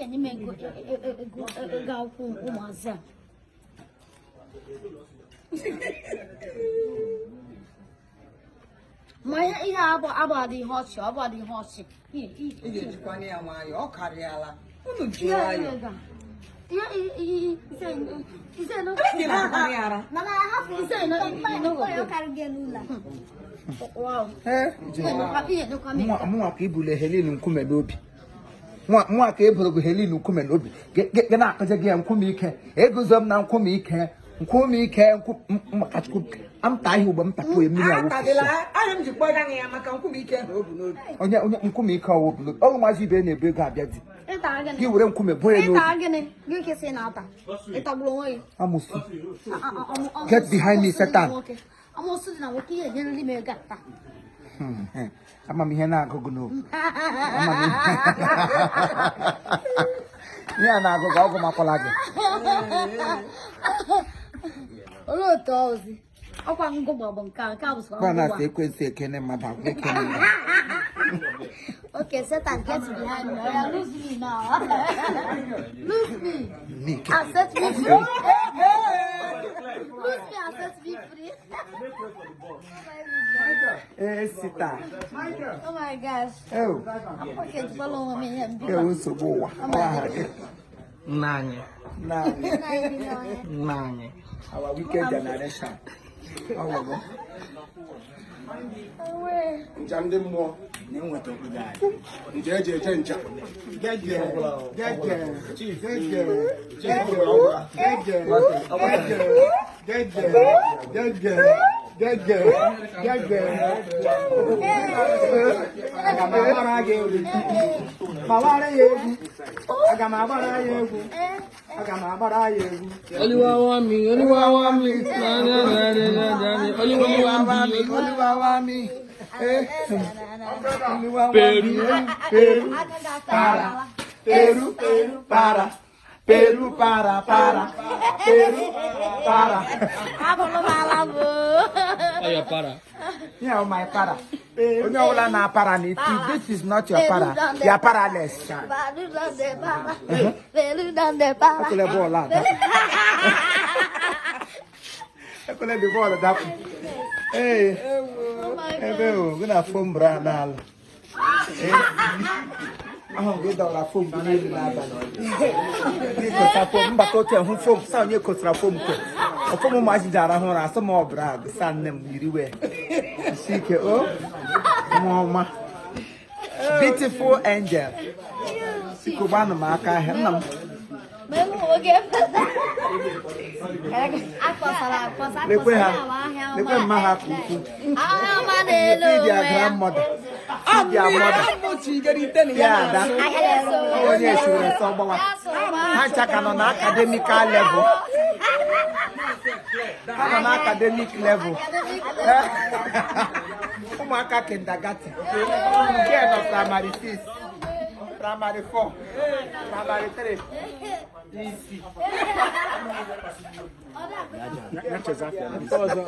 Enye m ego ego ego akwụkwọ ụmụazị a. Ma ihe a abụ adị ihe ọchị, ọ bụ adị ihe ọchị. Ị ga-ejikwana ya nwayọọ, ọ karịala. Unu ji nwayọọ. Ị na-akparị ya ara. Mụnwa ka ibule Helen nkume n'obi, mụnwa ka eboro gị Helen nkume n'obi, gị na-akụzi gị ya nkume ike, eguzo m na nkume ike, nkume ike, maka Chukwu amta ihe ugbo m tapụ ya mmiri awụfu. Onye onye nkume ike ọwụ bụ n'obi ọrụ maazị ibe na-ebu ego abịa di gị were nkume bo ya n'obi. Amusu, get behind me, Satan. Amosu dị na nwoke ihe enyerịrị m ego a taa. Ama m ihe na-agụ gị n'obi. Ama m ihe a na-agụ gị, ọgụ makwala gị. Olee otu ozi? Ọkwa ngụgba bụ nke a, nke a bụ sọ Gwa na ngụgba. asị ekwensu ekene mmadụ agwa ekene mmadụ. Okay, Satan, get behind me. Oya, lose me now. Lose me. N'ike. And set me free. Lose me and set me free. Ee, sita. Oh my gosh. Ew, Okay, follow me here. ewu nsogbu ụwa. Ọ aha gị. Nna anyị. Nna anyị. Nna anyị. Our wicked generation. Ọ wụgo. Nja ndị mmụọ Na-enweta obodo anyị. nja eji eje nja gege gege gege gege gege gege gege gege gege. Aga m agbara gị egwu, gbawara ya egwu, aga m agbara ya egwu, aga m agbara ya egwu. Olúwa wá mi, Olúwa wá mi, na na na na na na, Olúwa wá mi. Olúwa wá mi. Eh, Olúwa wá mi. Peru. Peru, para. Peru, para. Peru, para, para. Peru, para. Abụrụ m ala bụ. Ọya para. Yeah, my para. Onye ọbụla na-apara na iti, this is not your para. You are paraless. Ekwele bọọlụ a dapụ. Ekwele dị bọọlụ dapụ. Ee, ebe o, gị na fom bra n'ala. Ee, ahụ gị dọwara fom gị n'elu n'abalị. Gị kosa fom, mbata otu hụ fom, sa onye kosara fom kwe. Ọfọm ụmụazị ji arahụ ụra, asọ m ọ bra gị, sa nne m yiri wee. Isi ike, o, nwa ọma. Beautiful angel. Biko gbanụ m aka ahịa, nna m. Lekwe ha, lekwe mma ha ka ukwu. See their grandmother. See their mother. See ada. Onye esiri nsọ gbawa. Ha ncha ka nọ na academical level. Ha nọ na academic level. Ụmụaka kindergarten. Nke nọ primary 6, primary 4, primary 3. Isi. Nke ọzọ.